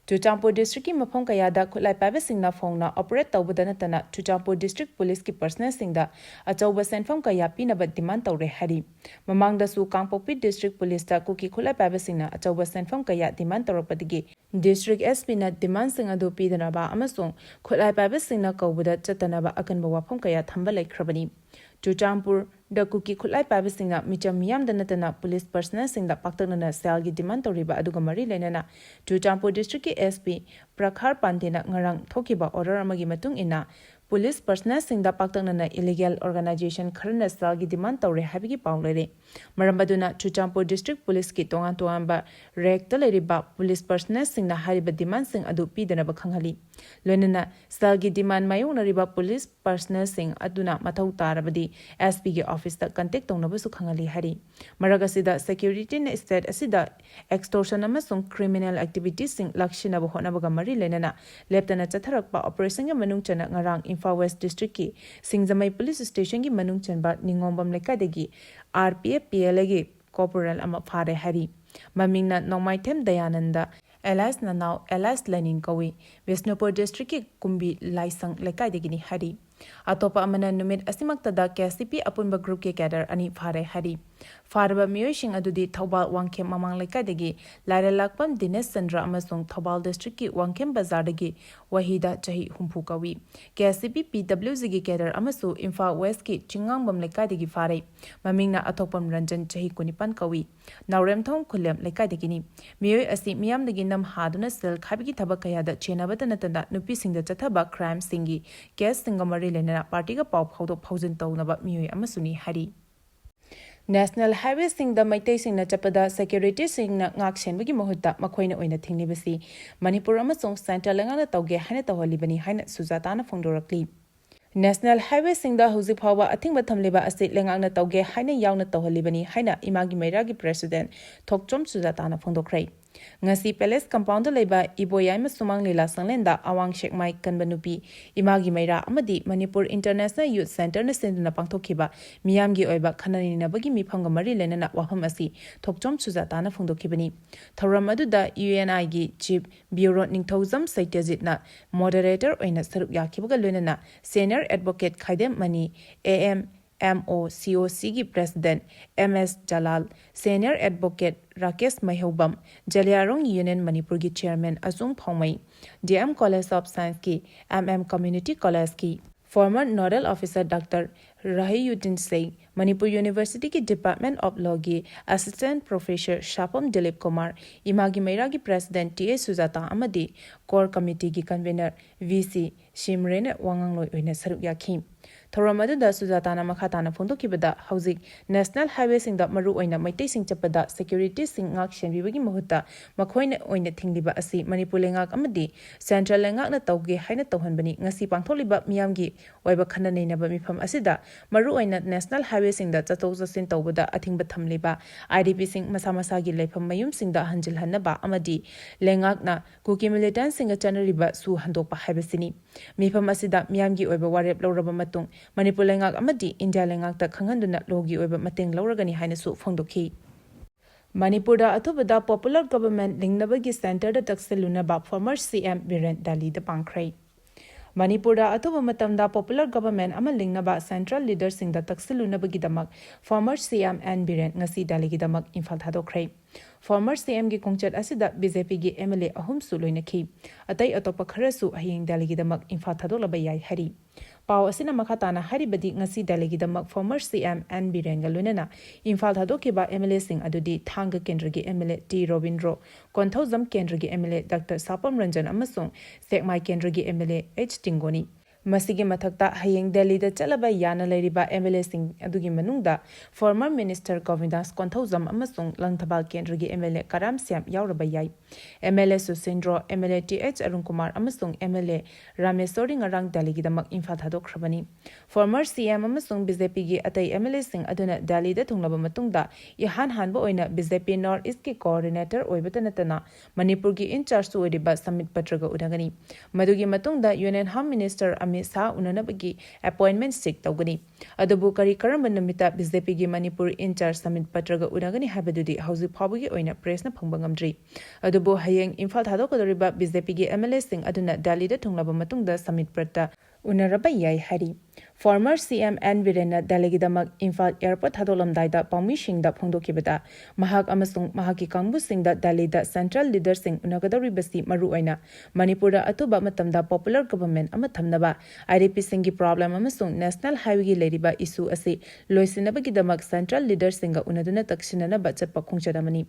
ꯆꯨꯔꯆꯥꯟꯄꯨꯔ districtꯀꯤ ꯃꯐꯝ ꯀꯌꯥꯗ ꯈꯨꯠꯂꯥꯏ ꯄꯥꯏꯕꯁꯤꯡꯅ ꯐꯣꯡꯅ operate ꯇꯧꯕꯗ ꯅꯠꯇꯅ ꯆꯨꯔꯆꯥꯟꯄꯨꯔ district policeꯀꯤ personnelꯁꯤꯡꯗ ꯑꯆꯧꯕ ꯁꯦꯟꯐꯝ ꯀꯌꯥ ꯄꯤꯅꯕ demand ꯇꯧꯔꯦ ꯍꯥꯏꯔꯤ꯫ ꯃꯃꯥꯡꯗꯁꯨ ꯀꯥꯡꯄꯣꯛꯄꯤ district policeꯇ ꯀꯨꯀꯤ ꯈꯨꯠꯂꯥꯏ ꯄꯥꯏꯕꯁꯤꯡꯅ ꯑꯆꯧꯕ ꯁꯦꯟꯐꯝ ꯀꯌꯥ demand ꯇꯧꯔꯛꯄꯗꯒꯤ district SPꯅ demandꯁꯤꯡ ꯑꯗꯨ ꯄꯤꯗꯅꯕ ꯑꯃꯁꯨꯡ ꯈꯨꯠꯂꯥꯏ ꯄꯥꯏꯕꯁꯤꯡꯅ ꯀꯧꯕꯗ ꯆꯠꯇꯅꯕ ꯑꯀꯟꯕ ꯋꯥꯐꯝ ꯀꯌꯥ ꯊꯝꯕ ꯂꯩꯈ꯭ꯔꯕꯅꯤ꯫ ꯆꯨꯔꯆꯥꯟꯄꯨꯔꯗ ꯀꯨꯀꯤ ꯈꯨꯠꯂꯥꯏ ꯄꯥꯏꯕꯁꯤꯡꯅ ꯃꯤꯆꯝ ꯃꯤꯌꯥꯝꯗ ꯅꯠꯇꯅ police personnelꯁꯤꯡꯗ ꯄꯥꯛꯇꯛꯅꯅ ꯁꯦꯜꯒꯤ demand ꯇꯧꯔꯤꯕ ꯑꯗꯨꯒ ꯃꯔꯤ ꯂꯩꯅꯅ ꯆꯨꯔꯆꯥꯟꯄꯨꯔ districtꯀꯤ SP ꯄ꯭ꯔꯈꯥꯔ ꯄꯥꯟꯗꯦꯅ ꯉꯔꯥꯡ ꯊꯣꯛꯈꯤꯕ order ꯑꯃꯒꯤ ꯃꯇꯨꯡ ꯏꯟꯅ police personnelꯁꯤꯡꯗ ꯄꯥꯛꯇꯛꯅꯅ illegal organisation ꯈꯔꯅ ꯁꯦꯜꯒꯤ demand ꯇꯧꯔꯦ ꯍꯥꯏꯕꯒꯤ ꯄꯥꯎ ꯂꯩꯔꯦ꯫ ꯃꯔꯝ ꯑꯗꯨꯅ ꯆꯨꯔꯆꯥꯟꯄꯨꯔ district policeꯀꯤ ꯇꯣꯉꯥꯟ ꯇꯣꯉꯥꯟꯕ rankꯇ ꯂꯩꯔꯤꯕ police personnelꯁꯤꯡꯅ ꯍꯥꯏꯔꯤꯕ demandꯁꯤꯡ ꯑꯗꯨ ꯄꯤꯗꯅꯕ ꯈꯪꯍꯜꯂꯤ꯫ ꯂꯣꯏꯅꯅ ꯁꯦꯜꯒꯤ demand ꯃꯥꯌꯣꯛꯅꯔꯤꯕ police personnelꯁꯤꯡ ꯑꯗꯨꯅ ꯃꯊꯧ ꯇꯥꯔꯕꯗꯤ SPꯒꯤ officeꯇ contact ꯇꯧꯅꯕꯁꯨ ꯈꯪꯍꯜꯂꯤ ꯍꯥꯏꯔꯤ꯫ ꯃꯔꯛ ꯑꯁꯤꯗ securityꯅ state ꯑꯁꯤꯗ extortion ꯑꯃꯁꯨꯡ criminal activitiesꯁꯤꯡ ꯂꯥꯛꯁꯤꯟꯅꯕ ꯍꯣꯠꯅꯕꯒ ꯃꯔꯤ ꯂꯩꯅꯅ ꯂꯦꯞꯇꯅ ꯆꯠꯊꯔꯛꯄ operationꯒꯤ ꯃꯅꯨꯡ ꯆꯟꯅ ꯉꯔꯥꯡ ꯏꯝꯐꯥꯜ West districtꯀꯤ ꯁꯤꯡꯖꯃꯩ police stationꯒꯤ ꯃꯅꯨꯡ ꯆꯟꯕ ꯅꯤꯉꯣꯝꯕꯝ ꯂꯩꯀꯥꯏꯗꯒꯤ RPF PLAꯒꯤ corporal ꯑꯃ ꯐꯥꯔꯦ ꯍꯥꯏꯔꯤ꯫ ꯃꯃꯤꯡꯅ ꯅꯣꯡꯃꯥꯏꯊꯦꯝ ꯗꯌꯥꯅꯟꯗ, alias ꯅꯅꯥꯎ, alias ꯂꯦꯅꯤꯟ ꯀꯧꯏ꯫ ꯕꯤꯁꯅꯨꯄꯨꯔ districtꯀꯤ ꯀꯨꯝꯕꯤ ꯂꯥꯏꯁꯪ ꯂꯩꯀꯥꯏꯗꯒꯤꯅꯤ ꯍꯥꯏꯔꯤ꯫ ꯑꯇꯣꯞꯄ ꯑꯃꯅ ꯅꯨꯃꯤꯠ ꯑꯁꯤꯃꯛꯇꯗ KCP ꯑꯄꯨꯟꯕ groupꯀꯤ cadre ꯑꯅꯤ ꯐꯥꯔꯦ ꯍꯥꯏꯔꯤ꯫ ꯐꯥꯔꯕ ꯃꯤꯑꯣꯏꯁꯤꯡ ꯑꯗꯨꯗꯤ ꯊꯧꯕꯥꯜ ꯋꯥꯡꯈꯦꯝ ꯃꯃꯥꯡ ꯂꯩꯀꯥꯏꯗꯒꯤ ꯂꯥꯏꯔꯦꯜꯂꯥꯛꯄꯝ ꯗꯤꯅꯦꯁ ꯆꯟꯗ꯭ꯔ ꯑꯃꯁꯨꯡ ꯊꯧꯕꯥꯜ districtꯀꯤ ꯋꯥꯡꯈꯦꯝ ꯕꯖꯥꯔꯗꯒꯤ ꯋꯥꯍꯤꯗ, ꯆꯍꯤ ꯍꯨꯝꯐꯨ ꯀꯧꯏ꯫ KCP PWGꯒꯤ cadre ꯑꯃꯁꯨ ꯏꯝꯐꯥꯜ Westꯀꯤ ꯆꯤꯡꯉꯥꯡꯕꯝ ꯂꯩꯀꯥꯏꯗꯒꯤ ꯐꯥꯔꯦ꯫ ꯃꯃꯤꯡꯅ ꯑꯊꯣꯛꯄꯝ ꯔꯟꯖꯟ, ꯆꯍꯤ ꯀꯨꯟꯅꯤꯄꯥꯟ ꯀꯧꯏ꯫ ꯅꯥꯎꯔꯦꯝꯊꯣꯡ ꯈꯨꯂꯦꯝ ꯂꯩꯀꯥꯏꯗꯒꯤꯅꯤ꯫ ꯃꯤꯑꯣꯏ ꯑꯁꯤ ꯃꯤꯌꯥꯝꯗꯒꯤ ꯅꯝ ꯍꯥꯗꯨꯅ ꯁꯦꯜ ꯈꯥꯏꯕꯒꯤ ꯊꯕꯛ ꯀꯌꯥꯗ ꯆꯦꯟꯅꯕꯇ ꯅꯠꯇꯅ ꯅꯨꯄꯤꯁꯤꯡꯗ ꯆꯠꯊꯕ crimeꯁꯤꯡꯒꯤ caseꯁꯤꯡꯒ ꯃꯔꯤ ꯂꯩꯅꯅ partyꯒ ꯄꯥꯎ ꯐꯥꯎꯗꯣꯛ ꯐꯥꯎꯖꯤꯟ ꯇꯧꯅꯕ ꯃꯤꯑꯣꯏ ꯑꯃꯁꯨꯅꯤ ꯍꯥꯏꯔꯤ꯫ National highwayꯁꯤꯡꯗ ꯃꯩꯇꯩꯁꯤꯡꯅ ꯆꯠꯄꯗ securityꯁꯤꯡꯅ ꯉꯥꯛ ꯁꯦꯟꯕꯒꯤ ꯃꯍꯨꯠꯇ ꯃꯈꯣꯏꯅ ꯑꯣꯏꯅ ꯊꯤꯡꯂꯤꯕꯁꯤ ꯃꯅꯤꯄꯨꯔ ꯑꯃꯁꯨꯡ central ꯂꯩꯉꯥꯛꯅ ꯇꯧꯒꯦ ꯍꯥꯏꯅ ꯇꯧꯍꯜꯂꯤꯕꯅꯤ ꯍꯥꯏꯅ ꯁꯨꯖꯥꯇꯥꯅ ꯐꯣꯡꯗꯣꯔꯛꯂꯤ꯫ National highwayꯁꯤꯡꯗ ꯍꯧꯖꯤꯛ ꯐꯥꯎꯕ ꯑꯊꯤꯡꯕ ꯊꯝꯂꯤꯕ ꯑꯁꯤ ꯂꯩꯉꯥꯛꯅ ꯇꯧꯒꯦ ꯍꯥꯏꯅ ꯌꯥꯎꯅ ꯇꯧꯍꯜꯂꯤꯕꯅꯤ ꯍꯥꯏꯅ ꯏꯃꯥꯒꯤ ꯃꯩꯔꯥꯒꯤ president ꯊꯣꯛꯆꯣꯝ ꯁꯨꯖꯥꯇꯥꯅ ꯐꯣꯡꯗꯣꯛꯈ꯭ꯔꯦ꯫ ꯉꯁꯤ palace compoundꯗ ꯂꯩꯕ ꯏꯕꯣꯌꯥꯏꯃ ꯁꯨꯃꯥꯡ ꯂꯤꯂꯥ ꯁꯪꯂꯦꯟꯗ ꯑꯋꯥꯡ ꯁꯦꯛꯃꯥꯏ ꯀꯟꯕ ꯅꯨꯄꯤ ꯏꯃꯥꯒꯤ ꯃꯩꯔꯥ ꯑꯃꯗꯤ Manipur International Youth Centreꯅ ꯁꯤꯟꯗꯨꯅ ꯄꯥꯡꯊꯣꯛꯈꯤꯕ ꯃꯤꯌꯥꯝꯒꯤ ꯑꯣꯏꯕ ꯈꯟꯅ ꯅꯩꯅꯕꯒꯤ ꯃꯤꯐꯝꯒ ꯃꯔꯤ ꯂꯩꯅꯅ ꯋꯥꯐꯝ ꯑꯁꯤ ꯊꯣꯛꯆꯣꯝ ꯁꯨꯖꯥꯇꯥꯅ ꯐꯣꯡꯗꯣꯛꯈꯤꯕꯅꯤ꯫ ꯊꯧꯔꯝ ꯑꯗꯨꯗ UNIꯒꯤ chief bureau ꯅꯤꯡꯊꯧꯖꯝ ꯁꯩꯇ꯭ꯌꯖꯤꯠꯅ moderator ꯑꯣꯏꯅ ꯁꯔꯨꯛ ꯌꯥꯈꯤꯕꯒ ꯂꯣꯏꯅꯅ senior advocate Khaidem Mani, AM MOCOCꯒꯤ president MS Jalal, senior advocate Rakesh Meihoubam, ꯖꯂꯤꯌꯥꯔꯣꯡ Union ꯃꯅꯤꯄꯨꯔꯒꯤ chairman Achung Phaomei, DM College of Scienceꯀꯤ, MM Community Collegeꯀꯤ former nodal officer Doctor Rahiyuddin Sheikh, Manipur Universityꯒꯤ Department of Lawꯒꯤ assistant professor ꯁꯥꯄꯝ ꯗꯤꯂꯤꯞ ꯀꯨꯃꯥꯔ, ꯏꯃꯥꯒꯤ ꯃꯩꯔꯥꯒꯤ president TA ꯁꯨꯖꯥꯇꯥ ꯑꯃꯗꯤ core committeeꯒꯤ convener VC ꯁꯤꯝꯔꯦꯟꯅ ꯋꯥꯉꯥꯡꯂꯣꯏ ꯑꯣꯏꯅ ꯁꯔꯨꯛ ꯌꯥꯈꯤ꯫ ꯊꯧꯔꯝ ꯑꯗꯨꯗ ꯁꯨꯖꯥꯇꯥꯅ ꯃꯈꯥ ꯇꯥꯅ ꯐꯣꯡꯗꯣꯛꯈꯤꯕꯗ, ꯍꯧꯖꯤꯛ national highwayꯁꯤꯡꯗ ꯃꯔꯨꯑꯣꯏꯅ ꯃꯩꯇꯩꯁꯤꯡ ꯆꯠꯄꯗ securityꯁꯤꯡ ꯉꯥꯛ ꯁꯦꯟꯕꯤꯕꯒꯤ ꯃꯍꯨꯠꯇ ꯃꯈꯣꯏꯅ ꯑꯣꯏꯅ ꯊꯤꯡꯂꯤꯕ ꯑꯁꯤ ꯃꯅꯤꯄꯨꯔ ꯂꯩꯉꯥꯛ ꯑꯃꯗꯤ central ꯂꯩꯉꯥꯛꯅ ꯇꯧꯒꯦ ꯍꯥꯏꯅ ꯇꯧꯍꯟꯕꯅꯤ꯫ ꯉꯁꯤ ꯄꯥꯡꯊꯣꯛꯂꯤꯕ ꯃꯤꯌꯥꯝꯒꯤ ꯑꯣꯏꯕ ꯈꯟꯅ ꯅꯩꯅꯕ ꯃꯤꯐꯝ ꯑꯁꯤꯗ ꯃꯔꯨꯑꯣꯏꯅ national highwayꯁꯤꯡꯗ ꯆꯠꯊꯣꯛ ꯆꯠꯁꯤꯟ ꯇꯧꯕꯗ ꯑꯊꯤꯡꯕ ꯊꯝꯂꯤꯕ IDPꯁꯤꯡ ꯃꯁꯥ ꯃꯁꯥꯒꯤ ꯂꯩꯐꯝ ꯃꯌꯨꯝꯁꯤꯡꯗ ꯍꯟꯖꯤꯜꯍꯟꯅꯕ ꯑꯃꯗꯤ ꯂꯩꯉꯥꯛꯅ ꯀꯨꯀꯤ militantꯁꯤꯡꯒ ꯆꯠꯅꯔꯤꯕ ꯁꯨ ꯍꯟꯗꯣꯛꯄ ꯍꯥꯏꯕꯁꯤꯅꯤ꯫ ꯃꯤꯐꯝ ꯑꯁꯤꯗ ꯃꯤꯌꯥꯝꯒꯤ ꯑꯣꯏꯕ ꯋꯥꯔꯦꯞ ꯂꯧꯔꯕ ꯃꯇꯨꯡ ꯃꯅꯤꯄꯨꯔ ꯂꯩꯉꯥꯛ ꯑꯃꯗꯤ ꯏꯟꯗꯤꯌꯥ ꯂꯩꯉꯥꯛꯇ ꯈꯪꯍꯟꯗꯨꯅ lawꯒꯤ ꯑꯣꯏꯕ ꯃꯇꯦꯡ ꯂꯧꯔꯒꯅꯤ ꯍꯥꯏꯅꯁꯨ ꯐꯣꯡꯗꯣꯛꯈꯤ꯫ ꯃꯅꯤꯄꯨꯔꯗ ꯑꯊꯨꯕꯗ popular government ꯂꯤꯡꯅꯕꯒꯤ centreꯗ ꯇꯛꯁꯤꯜꯂꯨꯅꯕ former C M Biren ꯗꯦꯜꯂꯤꯗ ꯄꯥꯡꯈ꯭ꯔꯦ꯫ ꯃꯅꯤꯄꯨꯔꯗ ꯑꯊꯨꯕ ꯃꯇꯝꯗ popular government ꯑꯃ ꯂꯤꯡꯅꯕ central leaderꯁꯤꯡꯗ ꯇꯛꯁꯤꯜꯂꯨꯅꯕꯒꯤꯗꯃꯛ former C M N Biren ꯉꯁꯤ ꯗꯦꯜꯂꯤꯒꯤꯗꯃꯛ ꯏꯝꯐꯥꯜ ꯊꯥꯗꯣꯛꯈ꯭ꯔꯦ꯫ Former C Mꯒꯤ ꯈꯣꯡꯆꯠ ꯑꯁꯤꯗ BJPꯒꯤ MLA ꯑꯍꯨꯝꯁꯨ ꯂꯣꯏꯅꯈꯤ꯫ ꯑꯇꯩ ꯑꯇꯣꯞꯄ ꯈꯔꯁꯨ ꯍꯌꯦꯡ ꯗꯦꯜꯂꯤꯒꯤꯗꯃꯛ ꯏꯝꯐꯥꯜ ꯊꯥꯗꯣꯛꯂꯕ ꯌꯥꯏ ꯍꯥꯏꯔꯤ꯫ ꯄꯥꯎ ꯑꯁꯤꯅ ꯃꯈꯥ ꯇꯥꯅ ꯍꯥꯏꯔꯤꯕꯗꯤ, ꯉꯁꯤ ꯗꯦꯜꯂꯤꯒꯤꯗꯃꯛ former C M N ꯕꯤꯔꯦꯟꯒ ꯂꯣꯏꯅꯅ ꯏꯝꯐꯥꯜ ꯊꯥꯗꯣꯛꯈꯤꯕ MLAꯁꯤꯡ ꯑꯗꯨꯗꯤ ꯊꯥꯡꯒ ꯀꯦꯟꯗ꯭ꯔꯒꯤ MLA ꯇꯤ ꯔꯣꯕꯤꯟꯗ꯭ꯔꯣ, ꯀꯣꯟꯊꯧꯖꯝ ꯀꯦꯟꯗ꯭ꯔꯒꯤ MLA ꯗꯥꯛꯇꯔ ꯁꯥꯄꯝ ꯔꯟꯖꯟ ꯑꯃꯁꯨꯡ ꯁꯦꯛꯃꯥꯏ ꯀꯦꯟꯗ꯭ꯔꯒꯤ MLA ꯑꯩꯆ ꯇꯤꯡꯒꯣꯅꯤ꯫ ꯃꯁꯤꯒꯤ ꯃꯊꯛꯇ ꯍꯌꯦꯡ ꯗꯦꯜꯂꯤꯗ ꯆꯠꯂꯕ ꯌꯥꯅ ꯂꯩꯔꯤꯕ MLAꯁꯤꯡ ꯑꯗꯨꯒꯤ ꯃꯅꯨꯡꯗ former minister ꯒꯣꯕꯤꯟꯗꯥꯁ ꯀꯣꯟꯊꯧꯖꯝ ꯑꯃꯁꯨꯡ ꯂꯪꯊꯕꯥꯜ ꯀꯦꯟꯗ꯭ꯔꯒꯤ MLA ꯀꯔꯥꯝ ꯁ꯭ꯌꯥꯝ ꯌꯥꯎꯔꯕ ꯌꯥꯏ꯫ MLA Susindro, MLA T H. Arun Kumar ꯑꯃꯁꯨꯡ MLA ꯔꯥꯃꯦꯁꯣꯔꯤ ꯉꯔꯥꯡ ꯗꯦꯜꯂꯤꯒꯤꯗꯃꯛ ꯏꯝꯐꯥꯜ ꯊꯥꯗꯣꯛꯈ꯭ꯔꯕꯅꯤ꯫ Former C M ꯑꯃꯁꯨꯡ BJPꯒꯤ ꯑꯇꯩ MLAꯁꯤꯡ ꯑꯗꯨꯅ ꯗꯦꯜꯂꯤꯗ ꯊꯨꯡꯂꯕ ꯃꯇꯨꯡꯗ, ꯏꯍꯥꯟ ꯍꯥꯟꯕ ꯑꯣꯏꯅ BJP North Eastꯀꯤ coordinator ꯑꯣꯏꯕꯇ ꯅꯠꯇꯅ ꯃꯅꯤꯄꯨꯔꯒꯤ in chargeꯁꯨ ꯑꯣꯏꯔꯤꯕ ꯁꯃꯤꯠ ꯄꯇ꯭ꯔꯒ ꯎꯅꯒꯅꯤ꯫ ꯃꯗꯨꯒꯤ ꯃꯇꯨꯡꯗ Union Home Minister Amit Shah ꯎꯅꯅꯕꯒꯤ appointment seek ꯇꯧꯒꯅꯤ꯫ ꯑꯗꯨꯕꯨ ꯀꯔꯤ ꯀꯔꯝꯕ ꯅꯨꯃꯤꯠꯇ BJPꯒꯤ ꯃꯅꯤꯄꯨꯔ in charge ꯁꯃꯤꯠ ꯄꯇ꯭ꯔꯒ ꯎꯅꯒꯅꯤ ꯍꯥꯏꯕꯗꯨꯗꯤ ꯍꯧꯖꯤꯛ ꯐꯥꯎꯕꯒꯤ ꯑꯣꯏꯅ pressꯅ ꯐꯪꯕ ꯉꯝꯗ꯭ꯔꯤ꯫ ꯑꯗꯨꯕꯨ ꯍꯌꯦꯡ ꯏꯝꯐꯥꯜ ꯊꯥꯗꯣꯛꯀꯗꯧꯔꯤꯕ BJPꯒꯤ MLAꯁꯤꯡ ꯑꯗꯨꯅ ꯗꯦꯜꯂꯤꯗ ꯊꯨꯡꯂꯕ ꯃꯇꯨꯡꯗ ꯁꯃꯤꯠ ꯄꯇ꯭ꯔ ꯎꯅꯔꯕ ꯌꯥꯏ ꯍꯥꯏꯔꯤ꯫ Former C M N ꯕꯤꯔꯦꯟꯅ ꯗꯦꯜꯂꯤꯒꯤꯗꯃꯛ Imphal airport ꯊꯥꯗꯣꯛꯂꯝꯗꯥꯏꯗ ꯄꯥꯎꯃꯤꯁꯤꯡꯗ ꯐꯣꯡꯗꯣꯛꯈꯤꯕꯗ, ꯃꯍꯥꯛ ꯑꯃꯁꯨꯡ ꯃꯍꯥꯛꯀꯤ ꯀꯥꯡꯕꯨꯁꯤꯡꯗ ꯗꯦꯜꯂꯤꯗ central leaderꯁꯤꯡ ꯎꯅꯒꯗꯧꯔꯤꯕꯁꯤ ꯃꯔꯨꯑꯣꯏꯅ ꯃꯅꯤꯄꯨꯔꯗ ꯑꯊꯨꯕ ꯃꯇꯝꯗ popular government ꯑꯃ ꯊꯝꯅꯕ, IDPꯁꯤꯡꯒꯤ problem ꯑꯃꯁꯨꯡ national highwayꯒꯤ ꯂꯩꯔꯤꯕ issue ꯑꯁꯤ ꯂꯣꯏꯁꯤꯟꯅꯕꯒꯤꯗꯃꯛ central leaderꯁꯤꯡꯒ ꯎꯅꯗꯨꯅ ꯇꯛꯁꯤꯟꯅꯅꯕ ꯆꯠꯄ ꯈꯣꯡꯆꯠ ꯑꯃꯅꯤ꯫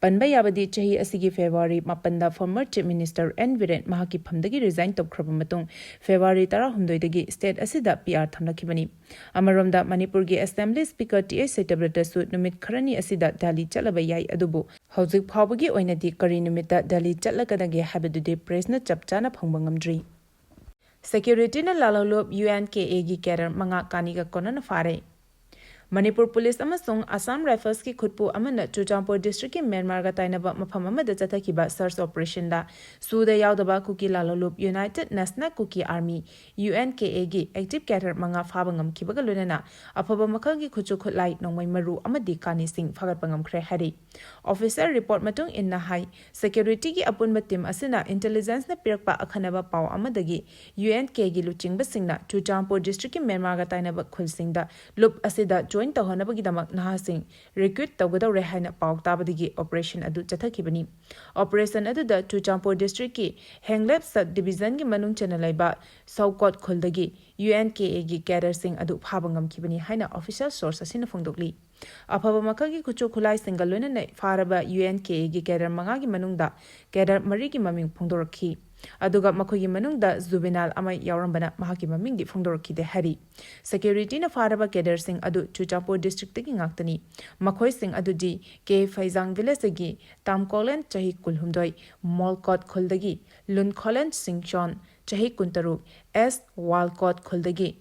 ꯄꯟꯕ ꯌꯥꯕꯗꯤ, ꯆꯍꯤ ꯑꯁꯤꯒꯤ February ꯃꯥꯄꯟꯗ former Chief Minister N Biren ꯃꯍꯥꯛꯀꯤ ꯐꯝꯗꯒꯤ resign ꯇꯧꯈ꯭ꯔꯕ ꯃꯇꯨꯡ, February ꯇꯔꯥꯍꯨꯝꯗꯣꯏꯗꯒꯤ state ꯑꯁꯤꯗ PR ꯊꯝꯂꯛꯈꯤꯕꯅꯤ꯫ ꯑꯃꯔꯣꯝꯗ, ꯃꯅꯤꯄꯨꯔꯒꯤ Assembly Speaker ꯇꯤ ꯑꯩꯆ ꯁꯇ꯭ꯌꯕ꯭ꯔꯇꯁꯨ ꯅꯨꯃꯤꯠ ꯈꯔꯅꯤ ꯑꯁꯤꯗ ꯗꯦꯜꯂꯤ ꯆꯠꯂꯕ ꯌꯥꯏ, ꯑꯗꯨꯕꯨ ꯍꯧꯖꯤꯛ ꯐꯥꯎꯕꯒꯤ ꯑꯣꯏꯅꯗꯤ ꯀꯔꯤ ꯅꯨꯃꯤꯠꯇ ꯗꯦꯜꯂꯤ ꯆꯠꯂꯒꯗꯒꯦ ꯍꯥꯏꯕꯗꯨꯗꯤ pressꯅ ꯆꯞ ꯆꯥꯅ ꯐꯪꯕ ꯉꯝꯗ꯭ꯔꯤ꯫ Securityꯅ ꯂꯥꯜꯍꯧꯂꯨꯞ UNKAꯒꯤ cadre ꯃꯉꯥ ꯀꯥꯅꯤꯒ ꯀꯣꯟꯅꯅ ꯐꯥꯔꯦ꯫ ꯃꯅꯤꯄꯨꯔ ꯄꯨꯂꯤꯁ ꯑꯃꯁꯨꯡ ꯑꯁꯥꯝ ꯔꯥꯏꯐꯜꯁꯀꯤ ꯈꯨꯠꯄꯨ ꯑꯃꯅ ꯆꯨꯔꯆꯥꯟꯄꯨꯔ ꯗꯤꯁꯇ꯭ꯔꯤꯛꯀꯤ ꯃ꯭ꯌꯥꯟꯃꯥꯔꯒ ꯇꯥꯏꯅꯕ ꯃꯐꯝ ꯑꯃꯗ ꯆꯠꯊꯈꯤꯕ ꯁꯔꯆ ꯑꯣꯄꯔꯦꯁꯟꯗ ꯁꯨꯗ ꯌꯥꯎꯗꯕ ꯀꯨꯀꯤ ꯂꯥꯂꯣꯂꯨꯞ ꯌꯨꯅꯥꯏꯇꯦꯗ ꯅꯦꯁꯅꯦꯜ ꯀꯨꯀꯤ ꯑꯥꯔꯃꯤ, UNKA, ꯒꯤ ꯑꯦꯛꯇꯤꯚ ꯀꯦꯗꯔ ꯃꯉꯥ ꯐꯥꯕ ꯉꯝꯈꯤꯕꯒ ꯂꯣꯏꯅꯅ ꯑꯐꯕ ꯃꯈꯜꯒꯤ ꯈꯨꯠꯁꯨ ꯈꯨꯠꯂꯥꯏ, ꯅꯣꯡꯃꯩ ꯃꯔꯨ ꯑꯃꯗꯤ ꯀꯥꯅꯤꯁꯤꯡ ꯐꯥꯒꯠꯄ ꯉꯝꯈ꯭ꯔꯦ ꯍꯥꯏꯔꯤ꯫ ꯑꯣꯐꯤꯁꯔ ꯔꯤꯄꯣꯔꯠ ꯃꯇꯨꯡ ꯏꯟꯅ ꯍꯥꯏ, ꯁꯦꯀ꯭ꯌꯨꯔꯤꯇꯤꯒꯤ ꯑꯄꯨꯟꯕ ꯇꯤꯝ ꯑꯁꯤꯅ ꯏꯟꯇꯦꯂꯤꯖꯦꯟꯁꯅ ꯄꯤꯔꯛꯄ ꯑꯈꯟꯅꯕ ꯄꯥꯎ ꯑꯃꯗꯒꯤ UNKA ꯒꯤ ꯂꯨꯆꯤꯡꯕꯁꯤꯡꯅ ꯆꯨꯔꯆꯥꯟꯄꯨꯔ ꯗꯤꯁꯇ꯭ꯔꯤꯛꯀꯤ ꯃ꯭ꯌꯥꯟꯃꯥꯔꯒ ꯇꯥꯏꯅꯕ ꯈꯨꯜꯁꯤꯡꯗ ꯂꯨꯞ ꯑꯁꯤꯗ ꯖꯣꯏꯟ ꯇꯧꯍꯟꯅꯕꯒꯤꯗꯃꯛ ꯅꯍꯥꯁꯤꯡ ꯔꯤꯀ꯭ꯔꯨꯠ ꯇꯧꯒꯗꯧꯔꯦ ꯍꯥꯏꯅ ꯄꯥꯎ ꯇꯥꯕꯗꯒꯤ ꯑꯣꯄꯔꯦꯁꯟ ꯑꯗꯨ ꯆꯠꯊꯈꯤꯕꯅꯤ꯫ ꯑꯣꯄꯔꯦꯁꯟ ꯑꯗꯨꯗ ꯆꯨꯔꯆꯥꯟꯄꯨꯔ ꯗꯤꯁꯇ꯭ꯔꯤꯛꯀꯤ ꯍꯦꯡꯂꯦꯞ ꯁꯕ ꯗꯤꯕꯤꯖꯟꯒꯤ ꯃꯅꯨꯡ ꯆꯟꯅ ꯂꯩꯕ ꯁꯧꯀꯣꯠ ꯈꯨꯜꯗꯒꯤ UNKA ꯒꯤ ꯀꯦꯗꯔꯁꯤꯡ ꯑꯗꯨ ꯐꯥꯕ ꯉꯝꯈꯤꯕꯅꯤ ꯍꯥꯏꯅ ꯑꯣꯐꯤꯁꯤꯌꯦꯜ ꯁꯣꯔꯁ ꯑꯁꯤꯅ ꯐꯣꯡꯗꯣꯛꯂꯤ꯫ ꯑꯐꯕ ꯃꯈꯜꯒꯤ ꯈꯨꯠꯁꯨ ꯈꯨꯠꯂꯥꯏꯁꯤꯡꯒ ꯂꯣꯏꯅꯅ ꯐꯥꯔꯕ UNKA ꯒꯤ ꯀꯦꯗꯔ ꯃꯉꯥꯒꯤ ꯃꯅꯨꯡꯗ ꯀꯦꯗꯔ ꯃꯔꯤꯒꯤ ꯃꯃꯤꯡ ꯐꯣꯡꯗꯣꯔꯛꯈꯤ꯫ ꯑꯗꯨꯒ ꯃꯈꯣꯏꯒꯤ ꯃꯅꯨꯡꯗ ꯖꯨꯕꯦꯅꯥꯏꯜ ꯑꯃ ꯌꯥꯎꯔꯝꯕꯅ ꯃꯍꯥꯛꯀꯤ ꯃꯃꯤꯡꯗꯤ ꯐꯣꯡꯗꯣꯔꯛꯈꯤꯗꯦ ꯍꯥꯏꯔꯤ꯫ ꯁꯦꯀ꯭ꯌꯨꯔꯤꯇꯤꯅ ꯐꯥꯔꯕ ꯀꯦꯗꯔꯁꯤꯡ ꯑꯗꯨ ꯆꯨꯔꯆꯥꯟꯄꯨꯔ ꯗꯤꯁꯇ꯭ꯔꯤꯛꯇꯒꯤ ꯉꯥꯛꯇꯅꯤ꯫ ꯃꯈꯣꯏꯁꯤꯡ ꯑꯗꯨꯗꯤ ꯀꯦ ꯐꯩꯖꯥꯡ ꯚꯤꯂꯦꯖꯇꯒꯤ ꯇꯥꯝꯀꯣꯂꯦꯟ, ꯆꯍꯤ ꯀꯨꯟꯍꯨꯝꯗꯣꯏ, ꯃꯣꯜꯀꯣꯠ ꯈꯨꯜꯗꯒꯤ ꯂꯨꯟꯈꯣꯂꯦꯟ ꯁꯤꯡꯆꯣꯟ, ꯆꯍꯤ ꯀꯨꯟꯇꯔꯨꯛ, ꯑꯦꯁ ꯋꯥꯜꯀꯣꯠ ꯈꯨꯜꯗꯒꯤ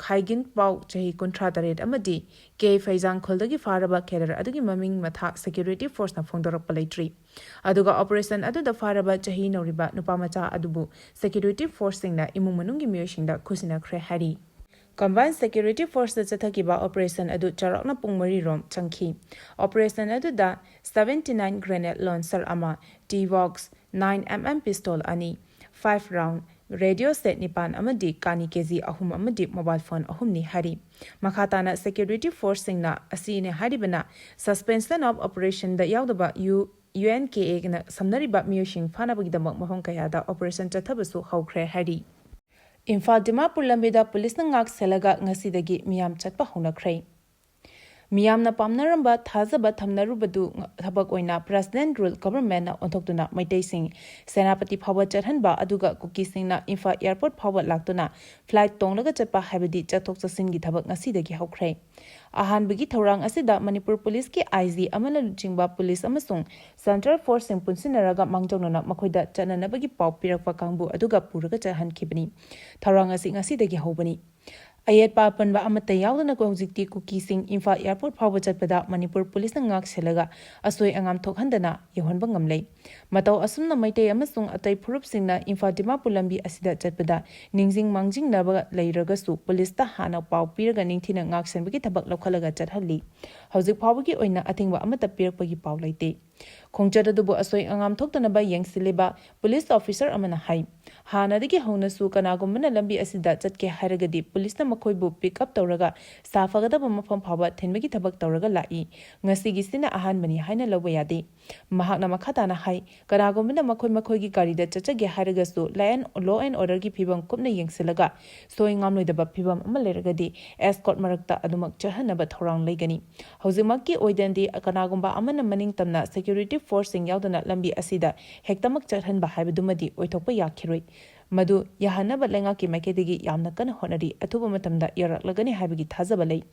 ꯈꯥꯏꯒꯤꯟ ꯄꯥꯎ, ꯆꯍꯤ ꯀꯨꯟꯊ꯭ꯔꯥ ꯇꯔꯦꯠ, ꯑꯃꯗꯤ ꯀꯦ ꯐꯩꯖꯥꯡ ꯈꯨꯜꯗꯒꯤ ꯐꯥꯔꯕ ꯀꯦꯗꯔ ꯑꯗꯨꯒꯤ ꯃꯃꯤꯡ ꯃꯊꯥ ꯁꯦꯀ꯭ꯌꯨꯔꯤꯇꯤ ꯐꯣꯔꯁꯅ ꯐꯣꯡꯗꯣꯔꯛꯄ ꯂꯩꯇ꯭ꯔꯤ꯫ ꯑꯗꯨꯒ ꯑꯣꯄꯔꯦꯁꯟ ꯑꯗꯨꯗ ꯐꯥꯔꯕ ꯆꯍꯤ ꯅꯧꯔꯤꯕ ꯅꯨꯄꯥ ꯃꯆꯥ ꯑꯗꯨꯕꯨ ꯁꯦꯀ꯭ꯌꯨꯔꯤꯇꯤ ꯐꯣꯔꯁꯁꯤꯡꯅ ꯏꯃꯨꯡ ꯃꯅꯨꯡꯒꯤ ꯃꯤꯑꯣꯏꯁꯤꯡꯗ ꯈꯨꯠꯁꯤꯟꯅꯈ꯭ꯔꯦ ꯍꯥꯏꯔꯤ꯫ ꯀꯝꯕꯥꯏꯟ ꯁꯦꯀ꯭ꯌꯨꯔꯤꯇꯤ ꯐꯣꯔꯁꯇ ꯆꯠꯊꯈꯤꯕ ꯑꯣꯄꯔꯦꯁꯟ ꯑꯗꯨ ꯆꯥꯎꯔꯥꯛꯅ ꯄꯨꯡ ꯃꯔꯤ ꯔꯣꯝ ꯆꯪꯈꯤ꯫ ꯑꯣꯄꯔꯦꯁꯟ ꯑꯗꯨꯗ seventy nine grenade launcher ꯑꯃ, tea box, nine MM pistol ꯑꯅꯤ, five round, ꯔꯦꯗꯤꯑꯣ ꯁꯦꯠ ꯅꯤꯄꯥꯟ ꯑꯃꯗꯤ ꯀꯥꯅꯤ ꯀꯦꯖꯤ ꯑꯍꯨꯝ ꯑꯃꯗꯤ ꯃꯣꯕꯥꯏꯜ ꯐꯣꯟ ꯑꯍꯨꯝꯅꯤ ꯍꯥꯏꯔꯤ꯫ ꯃꯈꯥ ꯇꯥꯅ ꯁꯦꯀ꯭ꯌꯨꯔꯤꯇꯤ ꯐꯣꯔꯁꯁꯤꯡꯅ ꯑꯁꯤꯅꯤ ꯍꯥꯏꯔꯤꯕꯅ ꯁꯁꯄꯦꯟꯁꯟ ꯑꯣꯐ ꯑꯣꯄꯔꯦꯁꯟꯗ ꯌꯥꯎꯗꯕ ꯌꯨ UNKA ꯅ ꯁꯝꯅꯔꯤꯕ ꯃꯤꯑꯣꯏꯁꯤꯡ ꯐꯥꯅꯕꯒꯤꯗꯃꯛ ꯃꯐꯝ ꯀꯌꯥꯗ ꯑꯣꯄꯔꯦꯁꯟ ꯆꯠꯊꯕꯁꯨ ꯍꯧꯈ꯭ꯔꯦ ꯍꯥꯏꯔꯤ꯫ ꯏꯝꯐꯥꯜ ꯗꯤꯃꯥꯄꯨꯔ ꯂꯝꯕꯤꯗ ꯄꯨꯂꯤꯁꯅ ꯉꯥꯛ ꯁꯦꯜꯂꯒ ꯉꯁꯤꯗꯒꯤ ꯃꯤꯌꯥꯝ ꯆꯠꯄ ꯍꯧꯅꯈ꯭ꯔꯦ꯫ ꯃꯤꯌꯥꯝꯅ ꯄꯥꯝꯅꯔꯝꯕ, ꯊꯥꯖꯕ ꯊꯝꯅꯔꯨꯕꯗꯨ ꯊꯕꯛ ꯑꯣꯏꯅ ꯄ꯭ꯔꯦꯁꯤꯗꯦꯟꯠ ꯔꯨꯜ ꯒꯚꯔꯟꯃꯦꯟꯠꯅ ꯑꯣꯟꯊꯣꯛꯇꯨꯅ ꯃꯩꯇꯩꯁꯤꯡ ꯁꯦꯅꯥꯄꯇꯤ ꯐꯥꯎꯕ ꯆꯠꯍꯟꯕ, ꯑꯗꯨꯒ ꯀꯨꯀꯤꯁꯤꯡꯅ ꯏꯝꯐꯥꯜ ꯑꯦꯌꯔꯄꯣꯔꯠ ꯐꯥꯎꯕ ꯂꯥꯛꯇꯨꯅ ꯐ꯭ꯂꯥꯏꯠ ꯇꯣꯡꯂꯒ ꯆꯠꯄ ꯍꯥꯏꯕꯗꯤ ꯆꯠꯊꯣꯛ ꯆꯠꯁꯤꯟꯒꯤ ꯊꯕꯛ ꯉꯁꯤꯗꯒꯤ ꯍꯧꯈ꯭ꯔꯦ꯫ ꯑꯍꯥꯟꯕꯒꯤ ꯊꯧꯔꯥꯡ ꯑꯁꯤꯗ ꯃꯅꯤꯄꯨꯔ ꯄꯨꯂꯤꯁꯀꯤ IG ꯑꯃꯅ ꯂꯨꯆꯤꯡꯕ ꯄꯨꯂꯤꯁ ꯑꯃꯁꯨꯡ ꯁꯦꯟꯇ꯭ꯔꯦꯜ ꯐꯣꯔꯁꯁꯤꯡ ꯄꯨꯟꯁꯤꯟꯅꯔꯒ ꯃꯥꯡꯖꯧꯅꯅ ꯃꯈꯣꯏꯗ ꯆꯠꯅꯅꯕꯒꯤ ꯄꯥꯎ ꯄꯤꯔꯛꯄ ꯀꯥꯡꯕꯨ ꯑꯗꯨꯒ ꯄꯨꯔꯒ ꯆꯠꯍꯟꯈꯤꯕꯅꯤ꯫ ꯊꯧꯔꯥꯡ ꯑꯁꯤ ꯉꯁꯤꯗꯒꯤ ꯍꯧꯕꯅꯤ꯫ ꯑꯌꯦꯠꯄ ꯑꯄꯟꯕ ꯑꯃꯠꯇ ꯌꯥꯎꯗꯅ ꯍꯧꯖꯤꯛꯇꯤ ꯀꯨꯀꯤꯁꯤꯡ ꯏꯝꯐꯥꯜ ꯑꯦꯌꯔꯄꯣꯔꯠ ꯐꯥꯎꯕ ꯆꯠꯄꯗ ꯃꯅꯤꯄꯨꯔ ꯄꯨꯂꯤꯁꯅ ꯉꯥꯛ ꯁꯦꯜꯂꯒ ꯑꯁꯣꯏ ꯑꯉꯥꯝ ꯊꯣꯛꯍꯟꯗꯅ ꯌꯧꯍꯟꯕ ꯉꯝꯂꯦ꯫ ꯃꯇꯧ ꯑꯁꯨꯝꯅ ꯃꯩꯇꯩ ꯑꯃꯁꯨꯡ ꯑꯇꯩ ꯐꯨꯔꯨꯞꯁꯤꯡꯅ ꯏꯝꯐꯥꯜ ꯗꯤꯃꯥꯄꯨꯔ ꯂꯝꯕꯤ ꯑꯁꯤꯗ ꯆꯠꯄꯗ ꯅꯤꯡꯁꯤꯡ ꯃꯥꯡꯖꯤꯡꯅꯕ ꯂꯩꯔꯒꯁꯨ ꯄꯨꯂꯤꯁꯇ ꯍꯥꯟꯅ ꯄꯥꯎ ꯄꯤꯔꯒ ꯅꯤꯡꯊꯤꯅ ꯉꯥꯛꯁꯦꯟꯕꯒꯤ ꯊꯕꯛ ꯂꯧꯈꯠꯂꯒ ꯆꯠꯍꯜꯂꯤ꯫ ꯍꯧꯖꯤꯛ ꯐꯥꯎꯕꯒꯤ ꯑꯣꯏꯅ ꯑꯊꯤꯡꯕ ꯑꯃꯠꯇ ꯄꯤꯔꯛꯄꯒꯤ ꯄꯥꯎ ꯂꯩꯇꯦ꯫ ꯈꯣꯡꯆꯠ ꯑꯗꯨꯕꯨ ꯑꯁꯣꯏ ꯑꯉꯥꯝ ꯊꯣꯛꯇꯅꯕ ꯌꯦꯡꯁꯤꯜꯂꯤꯕ ꯄꯨꯂꯤꯁ ꯑꯣꯐꯤꯁꯔ ꯑꯃꯅ ꯍꯥꯏ, ꯍꯥꯟꯅꯗꯒꯤ ꯍꯧꯅꯁꯨ ꯀꯅꯥꯒꯨꯝꯕꯅ ꯂꯝꯕꯤ ꯑꯁꯤꯗ ꯆꯠꯀꯦ ꯍꯥꯏꯔꯒꯗꯤ ꯄꯨꯂꯤꯁꯅ ꯃꯈꯣꯏꯕꯨ ꯄꯤꯛ ꯑꯞ ꯇꯧꯔꯒ ꯁꯥꯐꯒꯗꯕ ꯃꯐꯝ ꯐꯥꯎꯕ ꯊꯤꯟꯕꯒꯤ ꯊꯕꯛ ꯇꯧꯔꯒ ꯂꯥꯛꯏ꯫ ꯉꯁꯤꯒꯤꯁꯤꯅ ꯑꯍꯥꯟꯕꯅꯤ ꯍꯥꯏꯅ ꯂꯧꯕ ꯌꯥꯗꯦ꯫ ꯃꯍꯥꯛꯅ ꯃꯈꯥ ꯇꯥꯅ ꯍꯥꯏ, ꯀꯅꯥꯒꯨꯝꯕꯅ ꯃꯈꯣꯏ ꯃꯈꯣꯏꯒꯤ ꯒꯥꯔꯤꯗ ꯆꯠꯆꯒꯦ ꯍꯥꯏꯔꯒꯁꯨ law and, law and orderꯒꯤ ꯐꯤꯕꯝ ꯀꯨꯞꯅ ꯌꯦꯡꯁꯤꯜꯂꯒ ꯁꯣꯏ ꯉꯥꯝꯂꯣꯏꯗꯕ ꯐꯤꯕꯝ ꯑꯃ ꯂꯩꯔꯒꯗꯤ escort ꯃꯔꯛꯇ ꯑꯗꯨꯃꯛ ꯆꯠꯍꯟꯅꯕ ꯊꯧꯔꯥꯡ ꯂꯩꯒꯅꯤ꯫ ꯍꯧꯖꯤꯛꯃꯛꯀꯤ ꯑꯣꯏꯅꯗꯤ ꯀꯅꯥꯒꯨꯝꯕ ꯑꯃꯅ ꯃꯅꯤꯡ ꯇꯝꯅ security forceꯁꯤꯡ ꯌꯥꯎꯗꯅ ꯂꯝꯕꯤ ꯑꯁꯤꯗ ꯍꯦꯛꯇꯃꯛ ꯆꯠꯍꯟꯕ ꯍꯥꯏꯕꯗꯨꯃꯗꯤ ꯑꯣꯏꯊꯣꯛꯄ ꯌꯥꯈꯤꯔꯣꯏ꯫ ꯃꯗꯨ ꯌꯥꯍꯟꯅꯕ ꯂꯩꯉꯥꯛꯀꯤ ꯃꯥꯏꯀꯩꯗꯒꯤ ꯌꯥꯝꯅ ꯀꯟꯅ ꯍꯣꯠꯅꯔꯤ꯫ ꯑꯊꯨꯕ ꯃꯇꯝꯗ ꯌꯧꯔꯛꯂꯒꯅꯤ ꯍꯥꯏꯕꯒꯤ ꯊꯥꯖꯕ ꯂꯩ꯫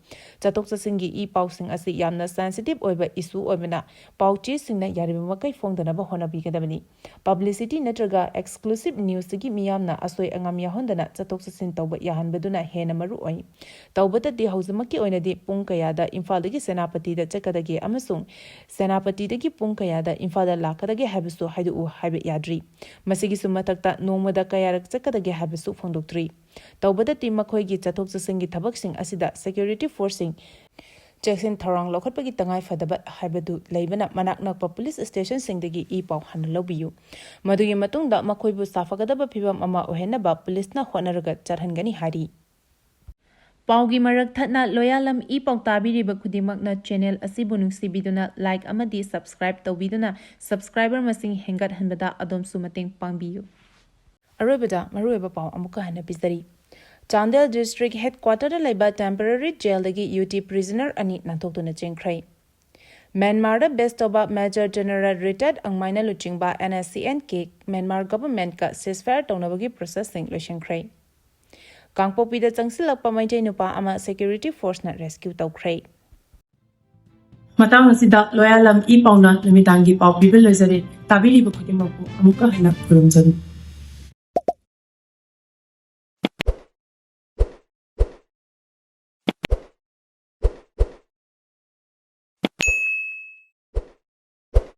ꯆꯠꯊꯣꯛ ꯆꯠꯁꯤꯟꯒꯤ ꯏ ꯄꯥꯎꯁꯤꯡ ꯑꯁꯤ ꯌꯥꯝꯅ sensitive ꯑꯣꯏꯕ issue ꯑꯣꯏꯕꯅ ꯄꯥꯎ ꯆꯦꯁꯤꯡꯅ ꯌꯥꯔꯤꯕ ꯃꯈꯩ ꯐꯣꯡꯗꯅꯕ ꯍꯣꯠꯅꯕꯤꯒꯗꯕꯅꯤ꯫ Publicity ꯅꯠꯇ꯭ꯔꯒ exclusive newsꯇꯒꯤ ꯃꯤꯌꯥꯝꯅ ꯑꯁꯣꯏ ꯑꯉꯥꯝ ꯌꯥꯎꯍꯟꯗꯅ ꯆꯠꯊꯣꯛ ꯆꯠꯁꯤꯟ ꯇꯧꯕ ꯌꯥꯍꯟꯕꯗꯨꯅ ꯍꯦꯟꯅ ꯃꯔꯨ ꯑꯣꯏ꯫ ꯇꯧꯕꯇꯗꯤ ꯍꯧꯖꯤꯛꯃꯛꯀꯤ ꯑꯣꯏꯅꯗꯤ ꯄꯨꯡ ꯀꯌꯥꯗ ꯏꯝꯐꯥꯜꯗꯒꯤ ꯁꯦꯅꯥꯄꯇꯤꯗ ꯆꯠꯀꯗꯒꯦ ꯑꯃꯁꯨꯡ ꯁꯦꯅꯥꯄꯇꯤꯗꯒꯤ ꯄꯨꯡ ꯀꯌꯥꯗ ꯏꯝꯐꯥꯜꯗ ꯂꯥꯛꯀꯗꯒꯦ ꯍꯥꯏꯕꯁꯨ ꯍꯥꯏꯗꯣꯛꯎ ꯍꯥꯏꯕ ꯌꯥꯗ꯭ꯔꯤ꯫ ꯃꯁꯤꯒꯤꯁꯨ ꯃꯊꯛꯇ ꯅꯣꯡꯃꯗ ꯀꯌꯥꯔꯛ ꯆꯠꯀꯗꯒꯦ ꯍꯥꯏꯕꯁꯨ ꯐꯣꯡꯗꯣꯛꯇ꯭ꯔꯤ꯫ ꯇꯧꯕꯇꯗꯤ ꯃꯈꯣꯏꯒꯤ ꯆꯠꯊꯣꯛ ꯆꯠꯁꯤꯟꯒꯤ ꯊꯕꯛꯁꯤꯡ ꯑꯁꯤꯗ security forceꯁꯤꯡ ꯆꯦꯛꯁꯤꯟ ꯊꯧꯔꯥꯡ ꯂꯧꯈꯠꯄꯒꯤ ꯇꯉꯥꯏ ꯐꯗꯕ ꯍꯥꯏꯕꯗꯨ ꯂꯩꯕꯅ ꯃꯅꯥꯛ ꯅꯛꯄ ꯄꯨꯂꯤꯁ ꯁ꯭ꯇꯦꯁꯟꯁꯤꯡꯗꯒꯤ ꯏ ꯄꯥꯎ ꯍꯥꯟꯅ ꯂꯧꯕꯤꯌꯨ꯫ ꯃꯗꯨꯒꯤ ꯃꯇꯨꯡꯗ ꯃꯈꯣꯏꯕꯨ ꯁꯥꯐꯒꯗꯕ ꯐꯤꯕꯝ ꯑꯃ ꯑꯣꯏꯍꯟꯅꯕ ꯄꯨꯂꯤꯁꯅ ꯍꯣꯠꯅꯔꯒ ꯆꯠꯍꯟꯒꯅꯤ ꯍꯥꯏꯔꯤ꯫ ꯄꯥꯎꯒꯤ ꯃꯔꯛ ꯊꯠꯅ ꯂꯣꯌꯥꯂꯝ ꯏ ꯄꯥꯎ ꯇꯥꯕꯤꯔꯤꯕ ꯈꯨꯗꯤꯡꯃꯛꯅ channel ꯑꯁꯤꯕꯨ ꯅꯨꯡꯁꯤꯕꯤꯗꯨꯅ like ꯑꯃꯗꯤ subscribe ꯇꯧꯕꯤꯗꯨꯅ subscriber ꯃꯁꯤꯡ ꯍꯦꯟꯒꯠꯍꯟꯕꯗ ꯑꯗꯣꯝꯁꯨ ꯃꯇꯦꯡ ꯄꯥꯡꯕꯤꯌꯨ꯫ ꯑꯔꯣꯏꯕꯗ ꯃꯔꯨꯑꯣꯏꯕ ꯄꯥꯎ ꯑꯃꯨꯛꯀ ꯍꯟꯅ ꯄꯤꯖꯔꯤ꯫ ꯆꯥꯟꯗꯦꯜ district headquarterꯗ ꯂꯩꯕ temporary jailꯗꯒꯤ UT prisoner ꯑꯅꯤ ꯅꯥꯟꯊꯣꯛꯇꯨꯅ ꯆꯦꯟꯈ꯭ꯔꯦ꯫ ꯃ꯭ꯌꯥꯟꯃꯥꯔꯗ base ꯇꯧꯕ Major General retired ꯑꯪꯃꯥꯏꯅ ꯂꯨꯆꯤꯡꯕ NSCN-K ꯃ꯭ꯌꯥꯟꯃꯥꯔ governmentꯀ ceasefire ꯇꯧꯅꯕꯒꯤ processꯁꯤꯡ ꯂꯣꯏꯁꯤꯟꯈ꯭ꯔꯦ꯫ ꯀꯥꯡꯄꯣꯛꯄꯤꯗ ꯆꯪꯁꯤꯜꯂꯛꯄ ꯃꯩꯇꯩ ꯅꯨꯄꯥ ꯑꯃ security forceꯅ rescue ꯇꯧꯈ꯭ꯔꯦ꯫ ꯃꯇꯥꯡ ꯑꯁꯤꯗ ꯂꯣꯌꯥꯂꯝ ꯏ ꯄꯥꯎꯅ ꯅꯨꯃꯤꯗꯥꯡꯒꯤ ꯄꯥꯎ ꯄꯤꯕ ꯂꯣꯏꯖꯔꯦ꯫ ꯇꯥꯕꯤꯔꯤꯕ ꯈꯨꯗꯤꯡꯃꯛꯄꯨ ꯑꯃꯨꯛꯀ ꯍꯟꯅ ꯈꯨꯔꯨꯝꯖꯔꯤ꯫